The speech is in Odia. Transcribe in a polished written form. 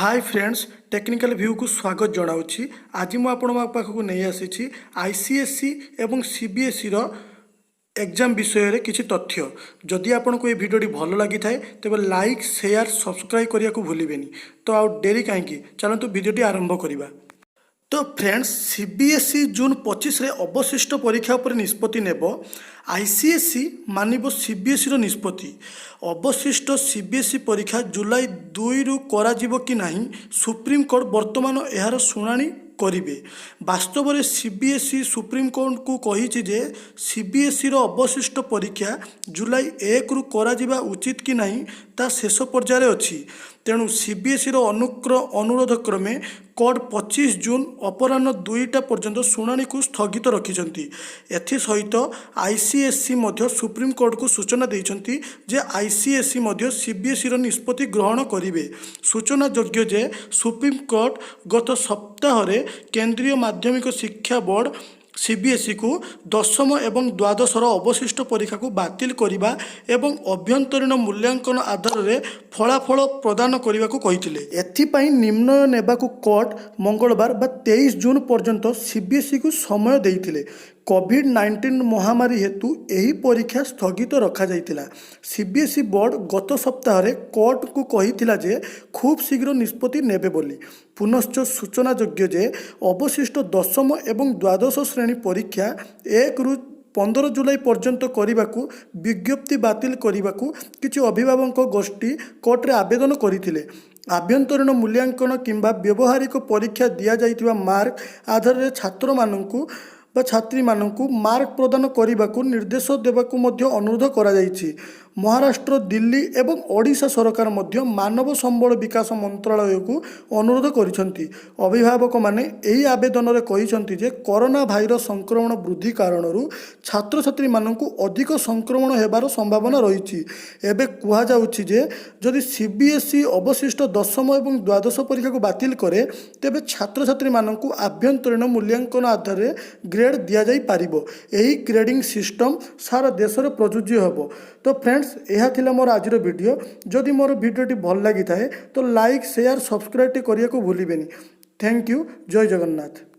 ହାଇ ଫ୍ରେଣ୍ଡସ୍, ଟେକ୍ନିକାଲ ଭ୍ୟୁକୁ ସ୍ୱାଗତ ଜଣାଉଛି। ଆଜି ମୁଁ ଆପଣଙ୍କ ପାଖକୁ ନେଇ ଆସିଛି ଆଇସିଏସ୍ଇ ଏବଂ ସିବିଏସ୍ଇର ଏକ୍ଜାମ୍ ବିଷୟରେ କିଛି ତଥ୍ୟ। ଯଦି ଆପଣଙ୍କୁ ଏହି ଭିଡ଼ିଓଟି ଭଲ ଲାଗିଥାଏ, ତେବେ ଲାଇକ୍, ସେୟାର, ସବସ୍କ୍ରାଇବ୍ କରିବାକୁ ଭୁଲିବେନି। ତ ଆଉ ଡେରି କାହିଁକି, ଚାଲନ୍ତୁ ଭିଡ଼ିଓଟି ଆରମ୍ଭ କରିବା। ତ ଫ୍ରେଣ୍ଡସ୍, ସିବିଏସ୍ଇ ଜୁନ୍ 25ରେ ଅବଶିଷ୍ଟ ପରୀକ୍ଷା ଉପରେ ନିଷ୍ପତ୍ତି ନେବ। ଆଇସିଏସ୍ଇ ମାନିବ ସିବିଏସ୍ଇର ନିଷ୍ପତ୍ତି। ଅବଶିଷ୍ଟ ସିବିଏସ୍ଇ ପରୀକ୍ଷା ଜୁଲାଇ 2ରୁ କରାଯିବ କି ନାହିଁ, ସୁପ୍ରିମକୋର୍ଟ ବର୍ତ୍ତମାନ ଏହାର ଶୁଣାଣି କରିବେ। ବାସ୍ତବରେ ସିବିଏସ୍ଇ ସୁପ୍ରିମକୋର୍ଟଙ୍କୁ କହିଛି ଯେ ସିବିଏସ୍ଇର ଅବଶିଷ୍ଟ ପରୀକ୍ଷା ଜୁଲାଇ 1ରୁ କରାଯିବା ଉଚିତ କି ନାହିଁ, ତାହା ଶେଷ ପର୍ଯ୍ୟାୟରେ ଅଛି। ତେଣୁ ସିବିଏସ୍ଇର ଅନୁରୋଧ କ୍ରମେ କୋର୍ଟ 25 ଜୁନ୍ ଅପରାହ୍ନ 2ଟା ପର୍ଯ୍ୟନ୍ତ ଶୁଣାଣିକୁ ସ୍ଥଗିତ ରଖିଛନ୍ତି। ଏଥିସହିତ ଆଇସିଏସ୍ଇ ମଧ୍ୟ ସୁପ୍ରିମକୋର୍ଟକୁ ସୂଚନା ଦେଇଛନ୍ତି ଯେ ଆଇସିଏସ୍ଇ ମଧ୍ୟ ସିବିଏସ୍ଇର ନିଷ୍ପତ୍ତି ଗ୍ରହଣ କରିବେ। ସୂଚନାଯୋଗ୍ୟ ଯେ ସୁପ୍ରିମକୋର୍ଟ ଗତ ସପ୍ତାହରେ କେନ୍ଦ୍ରୀୟ ମାଧ୍ୟମିକ ଶିକ୍ଷା ବୋର୍ଡ଼ ସିବିଏସ୍ଇକୁ ଦଶମ ଏବଂ ଦ୍ୱାଦଶର ଅବଶିଷ୍ଟ ପରୀକ୍ଷାକୁ ବାତିଲ କରିବା ଏବଂ ଆଭ୍ୟନ୍ତରୀଣ ମୂଲ୍ୟାଙ୍କନ ଆଧାରରେ ଫଳାଫଳ ପ୍ରଦାନ କରିବାକୁ କହିଥିଲେ। ଏଥିପାଇଁ ନିର୍ଣ୍ଣୟ ନେବାକୁ କୋର୍ଟ ମଙ୍ଗଳବାର ବା 23 ଜୁନ୍ ପର୍ଯ୍ୟନ୍ତ ସିବିଏସ୍ଇକୁ ସମୟ ଦେଇଥିଲେ। କୋଭିଡ୍-19 ମହାମାରୀ ହେତୁ ଏହି ପରୀକ୍ଷା ସ୍ଥଗିତ ରଖାଯାଇଥିଲା। ସିବିଏସ୍ଇ ବୋର୍ଡ଼ ଗତ ସପ୍ତାହରେ କୋର୍ଟଙ୍କୁ କହିଥିଲା ଯେ ଖୁବ୍ ଶୀଘ୍ର ନିଷ୍ପତ୍ତି ନେବେ ବୋଲି। ପୁନଶ୍ଚ ସୂଚନାଯୋଗ୍ୟ ଯେ ଅବଶିଷ୍ଟ ଦଶମ ଏବଂ ଦ୍ୱାଦଶ ଶ୍ରେଣୀ ପରୀକ୍ଷା 1ରୁ 15 ଜୁଲାଇ ପର୍ଯ୍ୟନ୍ତ କରିବାକୁ ବିଜ୍ଞପ୍ତି ବାତିଲ କରିବାକୁ କିଛି ଅଭିଭାବକ ଗୋଷ୍ଠୀ କୋର୍ଟରେ ଆବେଦନ କରିଥିଲେ। ଆଭ୍ୟନ୍ତରୀଣ ମୂଲ୍ୟାଙ୍କନ କିମ୍ବା ବ୍ୟବହାରିକ ପରୀକ୍ଷା ଦିଆଯାଇଥିବା ମାର୍କ ଆଧାରରେ ଛାତ୍ରମାନଙ୍କୁ ବା ଛାତ୍ରୀମାନଙ୍କୁ ମାର୍କ ପ୍ରଦାନ କରିବାକୁ ନିର୍ଦ୍ଦେଶ ଦେବାକୁ ମଧ୍ୟ ଅନୁରୋଧ କରାଯାଇଛି। ମହାରାଷ୍ଟ୍ର, ଦିଲ୍ଲୀ ଏବଂ ଓଡ଼ିଶା ସରକାର ମଧ୍ୟ ମାନବ ସମ୍ବଳ ବିକାଶ ମନ୍ତ୍ରାଳୟକୁ ଅନୁରୋଧ କରିଛନ୍ତି। ଅଭିଭାବକମାନେ ଏହି ଆବେଦନରେ କହିଛନ୍ତି ଯେ କରୋନା ଭାଇରସ ସଂକ୍ରମଣ ବୃଦ୍ଧି କାରଣରୁ ଛାତ୍ରଛାତ୍ରୀମାନଙ୍କୁ ଅଧିକ ସଂକ୍ରମଣ ହେବାର ସମ୍ଭାବନା ରହିଛି। ଏବେ କୁହାଯାଉଛି ଯେ ଯଦି ସିବିଏସ୍ଇ ଅବଶିଷ୍ଟ ଦଶମ ଏବଂ ଦ୍ୱାଦଶ ପରୀକ୍ଷାକୁ ବାତିଲ କରେ, ତେବେ ଛାତ୍ରଛାତ୍ରୀମାନଙ୍କୁ ଆଭ୍ୟନ୍ତରୀଣ ମୂଲ୍ୟାଙ୍କନ ଆଧାରରେ ଗ୍ରେଡ଼୍ ଦିଆଯାଇପାରିବ। ଏହି ଗ୍ରେଡ଼ିଂ ସିଷ୍ଟମ୍ ସାରା ଦେଶରେ ପ୍ରଯୁଜ୍ୟ ହେବ। ତ ଫ୍ରେଣ୍ଡସ୍, ଏହା ଥିଲା ମୋର ଆଜିର ଭିଡ଼ିଓ। ଯଦି ମୋର ଭିଡ଼ିଓଟି ଭଲ ଲାଗିଥାଏ, ତ ଲାଇକ୍, ସେୟାର, ସବସ୍କ୍ରାଇବ୍ କରିବାକୁ ଭୁଲିବେନି। Thank you. Jay Jagannath.